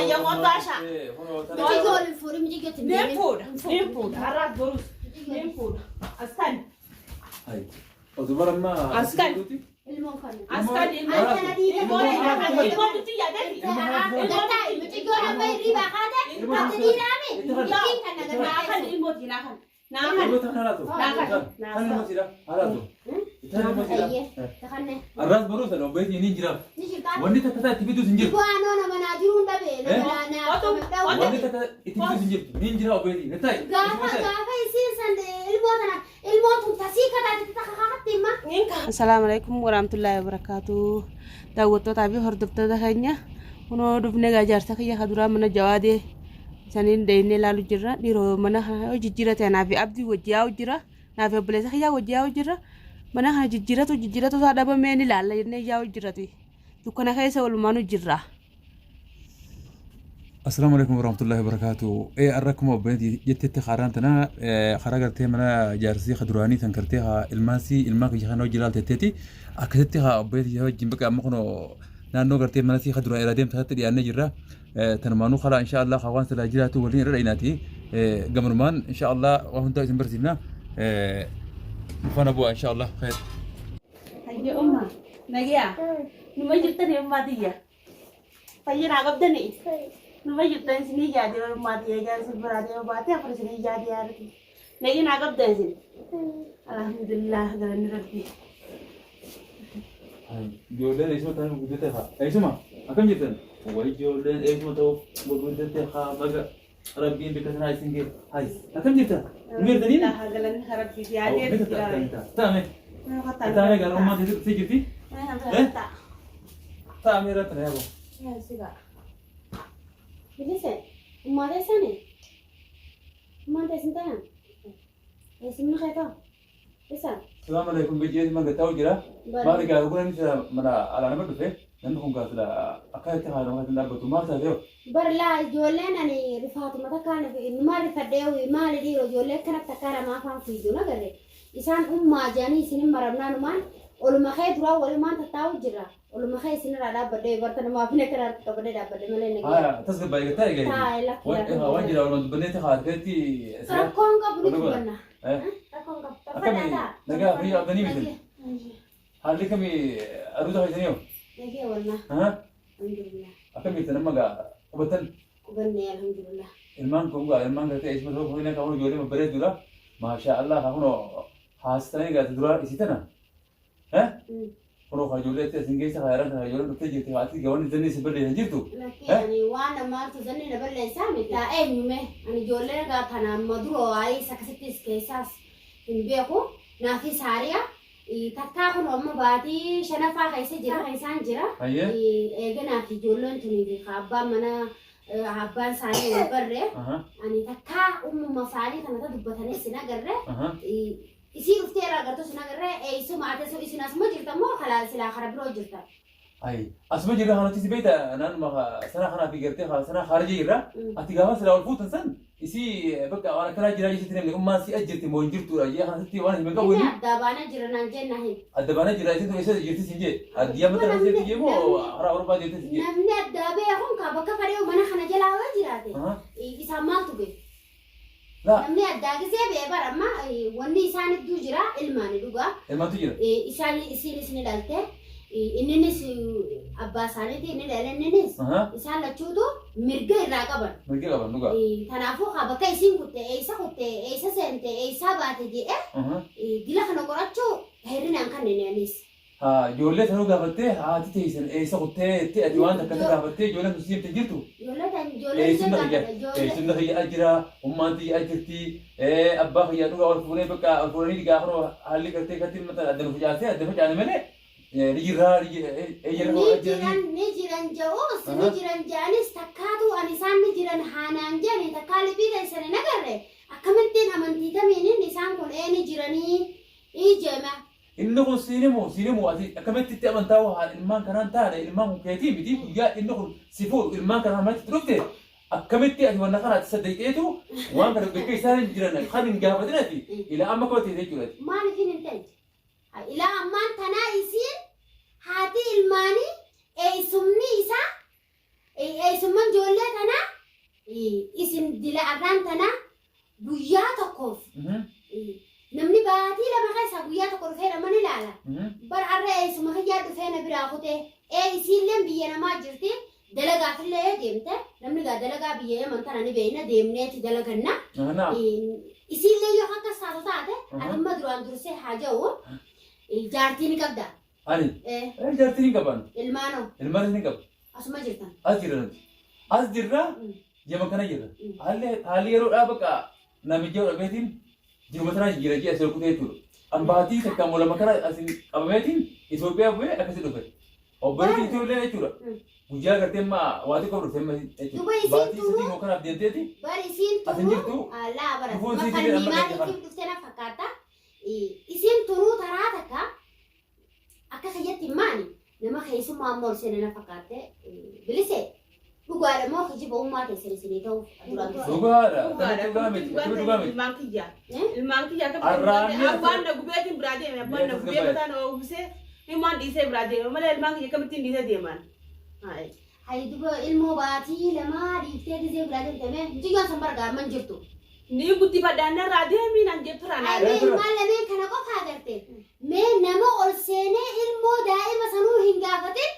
Hayya kottu Asha. Mucayyoo wal hin fuudhin mucayyootti hin Nin deemin. fuudha. Nin fuudha. Har'aas borus. Nin fuudha. As kan. Osoo bara ammaa As kan. Ilmoon kana. As kan ilmoo. An kana dhiiga Ilmoo dhiiga. ilmoo nuti yaadati. Gattaa mucayyoon amma hirribaa kaate ati dhiiraami ittiin kan Naa kan nagarraa ilmooti naa kan. Naa kan. Ilmoo tan halaatu. Tan ilmoo siidha halaatu. Tan ilmoo siidha. Takanne Arraas boruu sana obboleettiin ni jiraaf. ni jirtaa. Wanni takka isaa itti fiduus hin jirtu. Waanoo nama naa jiruun dhabe nama naa Otu- Wanni takka itti fiduus hin jirtu. Ni jira obboleettiin. Na taa'i. Gaafa gaafa isiin san ilmoo tana ilmoo tun tasii kataate takka kakatti hima. Nin ka. Assalaamu alaikum warahmatullaahi wabarakaatu. Daawwattootaa fi hordoftoota keenya kunoo dhufnee egaa jaarsa kiyya ka duraa mana jawaadee saniin deemnee ilaalu jirra. Dhiiroo mana kana yoo jijjiirate anaa fi abdii wajji yaa'u jira. Naa fi obboleessa kiyyaa wajji yaa'u jirra. Mana kana jijjiiratu jijjiiratu isaa dhabamee ni ilaalla jennee yaa'u jirrati. Dukkana keessa walumaanu jirra. Assalaamu alaikum warahmatullahi wabarakatuh. Ee arra akkuma obboleetti jettetti kaaraan tana karaa gartee mana jaarsii ka duraanii tan gartee haa ilmaan sii ilmaan kiyya kana hojii ilaaltetteeti akkasitti haa obboleetti wajjin bakka amma kunoo naannoo gartee mana sii ka duraan irraa deemte kanatti dhiyaannee jirra. Tanumaanuu karaa insha Allah haa waan silaa jiraatu waliin irra dhayinaati. Gamanumaan insha Allah waan hundaa isin barsiifna. Faana bu'aa insha Allah. Khair. Hayya umma nagiyaa numa jirtani ummaa tiyya fayya naa qabdani numa jirtan isinii yaade ummaa tiyya ijaan isin biraa deema baatee afur isinii yaade yaadati nagii naa qabdan isin alhamdulillah galanni rabbii. Ijoolleen eessuma ta'an gurguddate haa. Eessuma akkam jirtan? Way ijoolleen eessuma ta'uuf gurguddate haa baga rabbiin bakka sanaa isin ga'e. Hay akkam jirtan? Nu beektanii? Alhamdulillah galanni rabbii yaadee jira. Taa'ame. Taa'ame gara ummaa keessatti dhuftee jirti. Taa'ame irratti na yaaboo. Bilise ummaa teessani ummaan teessin tana eessumni kee ta'u isa. Salaam alaikum biyya eessuma gattaa'u jira. Maali gaa oguu namni sila mana alaa nama dhufe namni kun gaa sila akkasitti haala nama keessatti dhaabbatu maal taatee hoo? Bar laa ijoolleen ani rifaatuma takkaan numa rifadhee maali dhiiroo ijoollee akkanatti akka namaa afaan fiidu nagarre isaan ummaa jedhanii isin hin maramnaa numaan oluma kee duraa walumaan tattaa'u jira oluma kee isinirraa dhaabbadhee barta namaaf hin akka irratti qabadhee dhaabbadhe malee nagee. Haa tasgabbaa'e gattaa egaa. Taa'e lakki Waan jira walumaan dubbanneetti haa keessatti. Rakkoon qabu ni dubbanna. Rakkoon qabu. Akkami nagaa fayyaa qabdanii miti? Haalli kami aduuta keessanii hoo? Nagee wallaa. Alhamdulillah. Akkam jirtan amma gaa qubattan? Qubannee alhamdulillah. Ilmaan kun gaa ilmaan gartee eessuma ta'uu kun kan ijoollee babbareedduudha. Maashaa Allah haa kunoo haasitanii gaa duraa isii tana. Kunoo kaa ijoollee itti asin geessa kaa yaran kana ijoolleen dhuftee jirti haa ati gawanni zanni si balleessa jirtu. Lakkii ani waan maaltu zanni na balleessaa miti. Taa eenyume ani ijoollee gaa tana amma dura waa'ee isa akkasittis keessaas hin beeku. Naafis haariya. Takkaa kun amma baatii shanaffaa keessa jira. Keessaan jira. Hayyee. Eeganaa fi ijoolleen tunii fi kaa abbaan mana abbaan isaanii wal barre. Ani takkaa ummuma isaanii kana ta dubbatanis hin agarre. Isii dhuftee irraa agartus hin agarre. Eessuma ati isin asuma jirta moo kalaa silaa kara biroo jirta? Ayi asuma jirra kanatti si beekta naannuma sana kanaa fi gartee sana haarjee jirra. Ati gaafa silaa ol fuutan san isii bakka waan akkanaa jiraa jechuutti namni ummaan si ajjirti moo hin jirtuudha jee kana sitti waan himan qabu Inni inni. addaa baanee jira naan jenna hin. Adda baanee jira isiin tun eessa jirti siin jee. Addiyyaa mata kana jirti jee moo karaa Awurooppaa jirti siin jee. Namni addaa ba'e kun kaa bakka fadhee mana kana jalaa yoo jiraate isaan maaltu gahe? Laa. Namni addaa gisee ba'e bara amma wanni isaan hedduu jira ilmaani dhugaa. Ilmaatu jira. Isaan isiinis ni dhalte. Inninis abbaa isaaniiti inni dhale inninis isaan lachuutu mirga irraa qaban. Mirga qaban dhugaa. Kanaafuu kaa bakka isiin kutte eessa kutte eessa seente eessaa baate jedhee dila kana qorachuu hirrinaan kanneen anis. Haa ijoollee sanuu gaafattee haati teessan eessa kuttee jettee ati waan takka gaafattee ijoolleen sun si himte jirtu. Ijoollee tan ijoollee Eessumni kiyya gaafadha ijoollee. eessumni kiyya as jira ummaan tiyya as jirti abbaa kiyya dhugaa ol fuunee bakka ol fuunanii dhigaa kunoo haalli gartee katti mata adda nu facaasee adda facaane malee ni jirraa ni Ni jiran ni jiran ja'uus ni jiran ja'anis takkaatu ani isaan ni jiran haanaan jedhani takkaa liphii keessan hin agarre akkamittiin amantii kamiinin isaan kun ee ni jiranii ijema. Inni kun siin himu siin himu ati akkamitti itti amantaa waa ilmaan kanaan taane ilmaan kun keetii miti guyyaa inni kun si fuudhu ilmaan kanaan manatti itti dhufte akkamitti ati wanna kana ati saddaqxeetu waan kana bakka isaan hin jiran kan hin gaafatin ati ilaa amma akkamitti ta'e jechuudha ati. Maaliif hin ta'e? Ilaa ammaan tanaa isiin haati ilmaanii eessumni isaa Eessummaan ijoollee tanaa isin dila arraan tanaa guyyaa tokkoof namni baatii 2 keessaa guyyaa tokko dhufee nama ni ilaala. Bar arra eessuma kiyyaa dhufee na biraa kutee ee isiilleen biyya namaa jirti dalagaafillee yoo deemte namni gaa dalagaa biyya Yaman tana ni beekna deemneeti dalaganna. Isiillee yoo akkas taatu taate ati imma duraan dursee haa ja'u jaartii ni qabda. Ani? Ee. Jaartii ni qaban. Ilmaanoo? Ilmaanis ni qaba. Asuma jirtan. As jirra nuti. As jirra Yaman kana jirra. Haalli haalli yeroodhaa bakka namicha dhabeetiin jiruma tanaa jijjiira jee asii ol kutee jechuudha. An baatii takka moo lama kana asin qabameetiin Itoophiyaa bu'ee akkasi dhufe. Obboleettiin Itoophiyaa jechuudha. Guyyaa gartee amma waa xiqqoo dhufte amma jechuudha. Duba isiin Baatii turuu 3 moo kanaaf deemteeti bar isiin as hin turuu jirtu. laa bara Dhufuun ma isiitii amma falmii gadi maaliitiif kana. dhufte na fakkaata. Isiin turuu taraa takka akka kiyyatti maani nama keessummaa amma ol seene na fakkaatte bilise dhugaadha moo kijiba ummaa teessan isinii ta'uuf duraan dursee. Dhugaadha. Dhugaadha. Akkamitti dhugaa miti? Akkamitti dhugaa miti? Ilmaan kiyya. Eh? Ilmaan kiyya akkamitti Arraanni dhugaa ta'e? Abbaan na gubeetiin biraa deeme. Abbaan na Mee gubee tasgabbaa'e. mataa na uwwisee ilmaan dhiisee biraa deeme malee ilmaan kiyya akkamittiin dhiisee deemaan? Hayi. Hayi duba ilmoo baatii lamaa dhiiftee gizee biraa deemte mee mucayyoon san bargaa amman jirtu. Ni guddifadha narraa deemii naan jettu irraa naa Mee deemi. ilmaan lameen kana qofa agarte. Mee nama ol seenee ilmoo daa'ima sanuu hin gaafatin.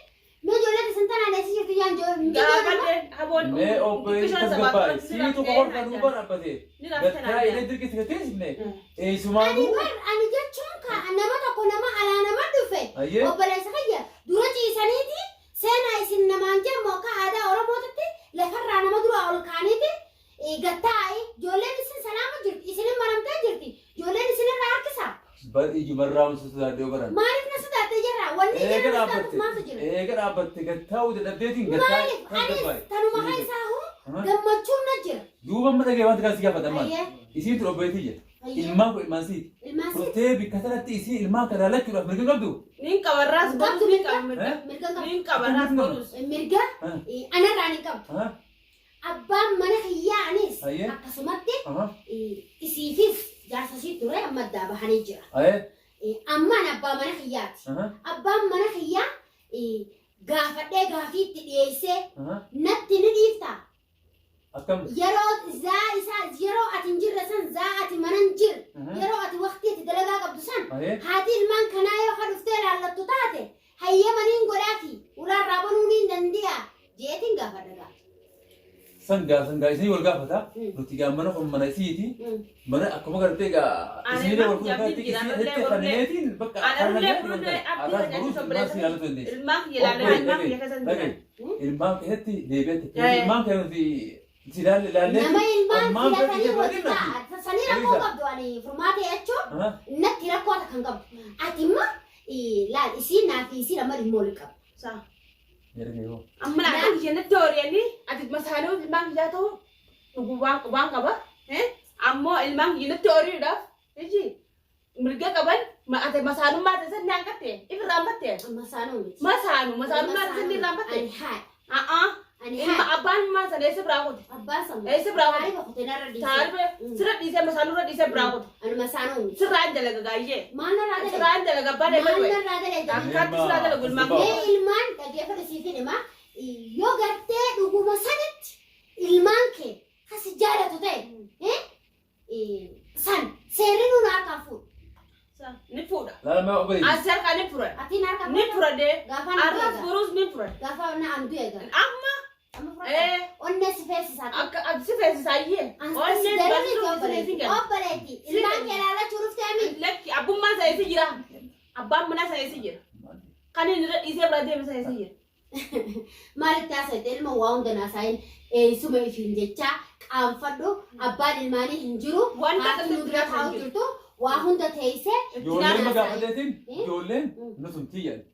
Mee ijoollee teessan tanaan eessa jirtu yaan mucayyoon amma. Gaafadhe haboon Mee obboleessi xiqqishoon sabaa tasgabbaa'e. turatti ni Siitu raftee qofa naan duuba jedhan. dhaabbatee. Ni raftee naan Gattaa jedhan. illee dirqisiif teessifne. Ani Eessumaanuu. bar ani jechuun ka nama tokko nama alaa nama dhufe Ayyee. obboleessa kiyya dura ciisaniiti seenaa isin namaan jedhamu akka aadaa Oromootitti lafarraa nama duraa ol kaaniiti Gad taa'i. Ijoolleen isin salaama jirti. Isinin maramtee jirti. Ijoolleen isinirraa harkisaa. Bar ijumarraa si sodaadhe yoo baran. Maaliif na sodaatte ijarraa? Wanni Eega ijarra na sodaatuuf dhaabbatte. maaltu jira? Eega dhaabbatte gad taa'uu dadhabdeetiin gad taa'i. Maaliif? Anis Tasgabbaa'e. tanuma keessaahuu Aha. gammachuun na jira. Duuba amma dhagee wanta kana si gaafata ammaan. Ayyee. Isiin tun obboleettii jira. Ayyee. Ilmaan kun ilmaan siiti. Ilmaan siiti. Dhuftee bikka sanatti isiin ilmaan kana laalachuudhaaf mirga hin qabdu. Nin qaba irraas Hin borus qabdu nin mirga. qaba mirga. Eh? Mirga hin qabdu. Nin qaba irraas borus. Mirga Ah. anarraan hin qabdu. Ah. Abbaan mana kiyyaa anis Ayyee. akkasumatti Aha. isiifis jaarsa isii ture amma addaa bahanii jira. Ayyee. Ammaan abbaa mana kiyyaati. Aha. Abbaan mana kiyyaa gaafadhee gaafii itti dhiyeessee Aha. natti ni dhiiftaa? Akkam. Yeroo zaa isaa yeroo ati hin jirre san zaa ati mana hin jirre Mhm. yeroo ati waqtii ati dalagaa qabdu san Ayyee. haati ilmaan kanaa yoo ka dhuftee laallattu taate hayyama niin godhaafi ulaarraa banuu niin dandi'a jeetiin gaafadha gaa. Sangaa sangaa isinii wal gaafata. Mm. Nuti gaa mana kun mana isiiti. Mm. Mana akkuma gartee gaa Ani isinii wal ilmaan kiyya fuudhan abdiin jira, isii anarlee itti borullee- kanneetiin bakka Anarlee kan borullee abdii Arraas kan boruus nyaachisa ilmaan si obboleessa ilaaluu dandeessi. Ilmaan kiyya ilaalee ilmaan kiyya keessa hin jiran. Ilmaan keessatti deebi'atti. Eh. Ilmaan kee nuti si ilaalle ilaallee. Nama ilmaan Ammaan filatanii fedhii wajji fedhii ta'a. Sanii rakkoo Elisa. qabdu ani furmaata jechuun Aha. natti rakkoo takka hin qabdu. Ati immoo laal isiin naa fi isiin amma dhimma waliin qabu. Saa. Jedhame hoo. Amma laata kiyya natti horiyanii ati masaaloo ilmaan kiyyaa ta'u dhugu waan waan qaba. Ammoo ilmaan kiyya natti horiidhaaf iji mirga qaban ati masaalummaa ta'e san ni hanqatte if irraanfatte. Masaanuu miti. Masaanu masaalummaa ta'e san ni irraanfatte. Ani haadha. A'aa. Ani Ilma haadha. abbaan maa sana eessa biraa qote? Abbaan sammuu. Eessa biraa qote? Taarifa qote narra dhiisee. Taarifa sirra dhiisee masaanurra dhiisee biraa qote. Ani masaanuu miti. Sirraan dalaga gaayyee. Maal narraa dalaga? Sirraan dalaga abbaan Maal eegalu. narraa dalaga? Akkaatti sirraa dalagu ilmaan Mee ilmaan dhaggeeffadhu siifin hima. Yoo gartee dhuguma sanitti ilmaan kee kasi jaalatu ta'e san seerri nuun harkaa fuudha. Ni fuudha. Laalama obboleessi. Asi harkaa ni fura. Atiin harkaa Ni fuudha. fura dee. Gaafa na Arras du'e boruus ni fura. gaafa na an du'e gaa. Amma Amma fura. ee Onnee si feesisaa. akka ati si feesisaayyee. Onnee si baasisuu si feesin gala. Obboleetti ilmaan kee ilaallachuu dhuftee mi? Lakki abbummaan sana eessa jira? Abbaan manaa sana eessa jira? Kan inni irra dhiisee bira deeme sana eessa jira? Maalitti haasa'ite ilma waa hunda naasaayin eeysuma ifiin jechaa qaanfadhu abbaan ilmaanii hin jiru Wanta haati nu akkasitti dura haasa'an taa'u jiru. jirtu waa hunda teessee Ijoolleen Itti gaafateetiin Eh? ijoolleen Mm. nu tumtii jedhan.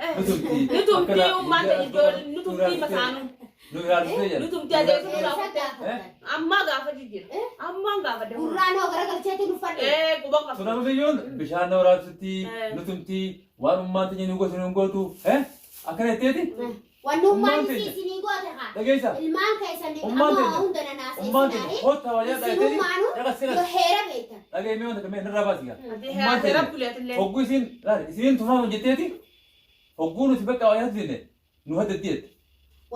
Eh. Nu tumtii. Nu tumtii Akkana ummaan ta'e ijoolleen nu tumtii masaanuu. Nu ilaalchisee jedhan. Nu tumtii adeemsa Eessa gaafate. gaafatan? Ammaa gaafatu jira. Eh? Ammaan gaafadhe. Gurraan hoo garagalcheetiin uffadhe. Eh quban Sun qabdu. amma biyyoon bishaan na waraabsitti Eh. nu tumtii waan ummaan teenya nu gootu nu hin gootu. Eh? Akkana jetteeti? Wannummaan Ummaan isii teenya. isinii goote haa. Dhageessa? Ilmaan keessan Ummaan amma teenya. hunda nanaasa Ummaan teenya. isinaahi. Kottaa waa nyaadhaa jetteeti? Isinummaanu Dhaqas yoo siqas. heera beektan. Dhagee mee wanta kamee narraa baasi gaa. Ati Ummaan heera teenya. buleetillee. Hogguu isiin laali isiniin tumaa nu jetteeti? Hogguu nuti bakka waa nyaatu jenne nu haddaddi jette.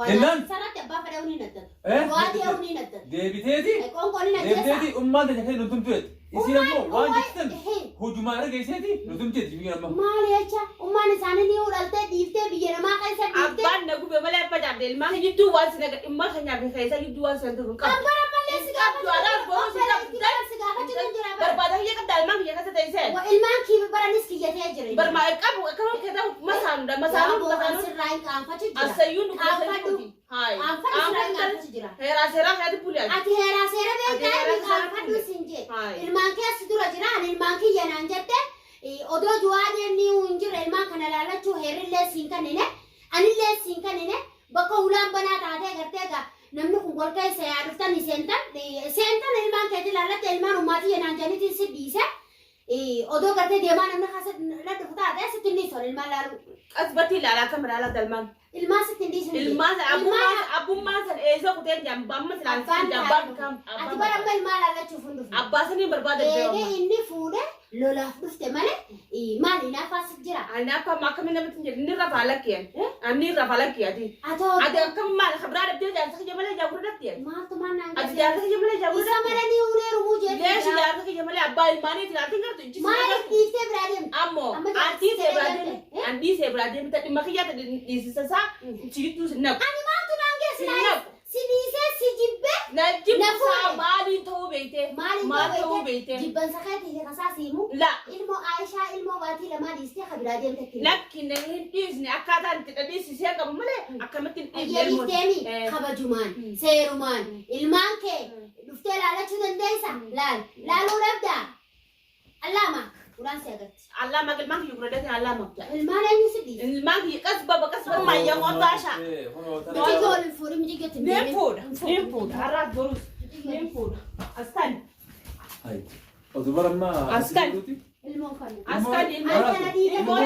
Jennaan. Sarratti abbaa fedhe ni naddata. Eh? Waadii ni naddata. Deebiteeti. Qoonqoon ni ajjeesa. Deebiteeti ummaan teenya keessa nutumtu jetti. Isiin ammoo waan jettan Ehe. hujumaa irra geesseeti nutumtu jetti biyya amma. Maali jecha ummaan isaanii ni udhaltee dhiiftee biyya namaa keessa dhiiftee. Abbaan na gube malee abba jaarde ilmaan jidduu waan si naga dhimma keenyaa fi keessa jidduu waan si hin qabu. Abbaan ammallee si Qabdu alaas boruu si gaafachuu si gaafachuu hin jira bara. Barbaada kiyya qabda ilmaan kiyya keessa teessee. Wa ilmaan kii baranis kiyyatee jira. Barmaa qabu akkama keessa masaanuudha masaanuun Waan masaanuun. sirraa hin qaanfachuu jira. Asayyuun Qaanfadhu. Hayi. Qaanfadhu sirraa hin qaanfachuu jira. Heeraa seeraa keessa bulee. Ati heeraa seera Ati beektaa heeraa inni seera qaanfadhu beektaa. siin jee. Hayi. Ilmaan keessa dura jira ani ilmaan kiyya naan jette odoo juwaadeen ni hin jirre ilmaan kana laalachuu heerillee siin kannine anillee siin kannine bakka ulaan banaa taatee gartee egaa namni kun wal keessa yaa dhuftan seentan seentan ilmaan keetii laalatte ilmaan ummaatii naan janiitiin si dhiise odoo gartee deemaa namni kaasa na dhufu taate sitti hin dhiisu ilmaan laaluu Qasbatti ilaalaa akkam ilaalaa dalmaan. ilmaan sitti hin dhiisu. Ilmaan abbummaan san eessa kuteen jamba amma silaa Abbaan abbaan kam Ati bara amma ilmaan laalachuuf hin dhufne. abbaa sanii barbaada Eegee inni fuudhe lolaaf dhufte malee maali naafaas jira. Ani akka amma akkamiin namatti hin jedhu inni irra faalakkiyaan. Inni irra faalakkiyati. Atoo Ati akkam maal kabraa dhabdee jaarsa kiyya malee jaagura dhabdee. maaltu maal naan Ati jaarsa kiyya malee jaagura Isa dhabdee. malee ni ulee rumuu jeetu Leeshi jira. jaarsa kiyya malee abbaa ilmaanii ati gartu ijji si Maaliif gartu. dhiiftee biraa deemte? Ammoo Amma jaarsi antii seera seebraa galte, deemi eh? antii seebraa deemi ta dhimma kiyyaa ta dhiisisa isaa jidduu si naqu. Ani maaltu naan geesse Si laayis? naqu. Si dhiisee si jibbee Na jibbisaa fuudhe. maaliin ta'uu beeyte? maaliin Maal ta'uu beeyte? Jibbansa keetii kasaa siimu. La Ilmoo Aayishaa ilmoo baatii lamaa dhiistee ka biraa deemte itti. lakki na hin dhiisne akkaataan itti dhadhiisisee qabu malee akkamitti hin dhiisne Ayyee dhiifteemi Eh. kabajumaan seerumaan ilmaan kee dhuftee laalachuu dandeessa laal laaluu dhabdaa allaama ulaan si agarti Allaa ilmaan kiyya gurgurdate allaa maqja. ilmaan eenyu si dhiise Ilmaan kiyya qasba qasba mayya qotaasha. mucayyoo ol hin fuudhin mucayyootti hin Niin deemin. fuudha niin fuudha har'aas borus niin fuudha astaan Oduu bara ammaa. Askan. Ilmoon kan astaan ilmoo Ani kana dhiiga ilmoo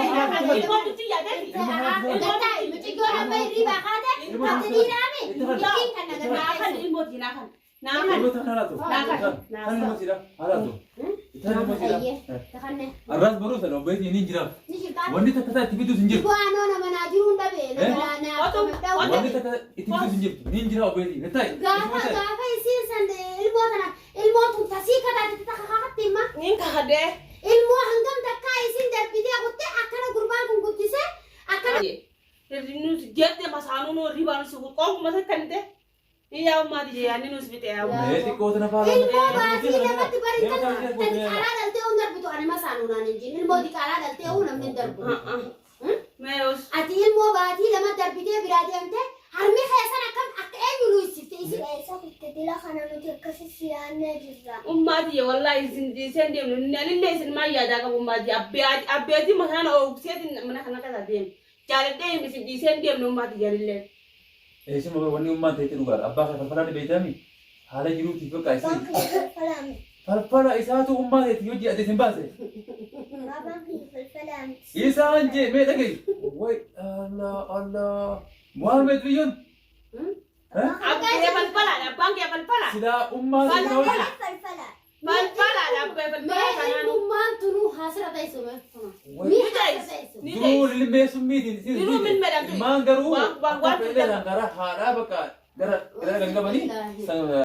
ilmoo nuti yaadati. Gattaa mucayyoon amma hirribaa kaate ati dhiiraame ittiin kan Naa kan nagarraa ilmooti naa kan naa kan Ilmoo tan haalaatu. Tan ilmoo siidha haalaatu. Tan ilmoo siidha. Takanne Arraas baruu sana obboleettiin ni jira. ni jirtaa Wanni takka isaa itti fiduus hin jirtu. Bu'aanoo nama naa jiruun dhabe nama naa Otoo- Wanni takka itti fiduus hin jirtu. Ni jira obboleettiin. Ta'i. Gaafa gaafa isiin san ilmoo tana ilmoo tun tasii kataate takka kakatti hima niin kakadee. ilmoo hangam takkaa isiin darbitee kuttee akkana gurbaan kun guddisee akkana Nuti jette masaanuu nu ribaan si qonkuma sakkante. Ni yaa ummaati yaanni nus fixe yaa ummaati. Mee xiqqoo tana faala. ilmoo baatii lamatti bari tan diqaalaa dhaltee uun darbitu ani masaanuu naan hin jiin ilmoo diqaalaa dhaltee uun namni hin darbu. Meeyos. Ati ilmoo baatii lama darbitee biraa deemtee harmi keessan akkam akka eenyu luysifte isin. Eessa kutte dila kana nuti akkasi siyaannee jirra. Ummaati wallahi isin dhiiseen deemnu anillee isin maal yaadaa qabu ummaati abbeetii masaana oogseetiin mana kana keessa deemu. Jaaladhee isin dhiiseen deemnu ummaati jaalillee. Eessuma wanni ummaan ta'e dhugaadha. Abbaa kee falfalaa ni beektaami. Haala jiruutiif bakka Abbaan isin. kiyya falfalaa miti. Falfala isaatu ummaa ta'e yoo ji'ate isin baase. Abbaan kiyya falfalaa miti. Isaan jee mee dhagahi. Way Allah Allah. Muhammed biyyoon. Abbee falfalaadha abbaan kee falfalaa. Silaa ummaa ta'e Falfala. Falfalaa. Falfalaadha abbee falfalaa Mee kanaanu. ilmummaan tunuu haasira teessu. Way. Ni haasira teessu. Ni Duruu lilmee summiitiin. Duruu milmeedhaan Ilmaan garuu Waan- waan- akka fedhan gara haadhaa bakka gara gara gangabanii.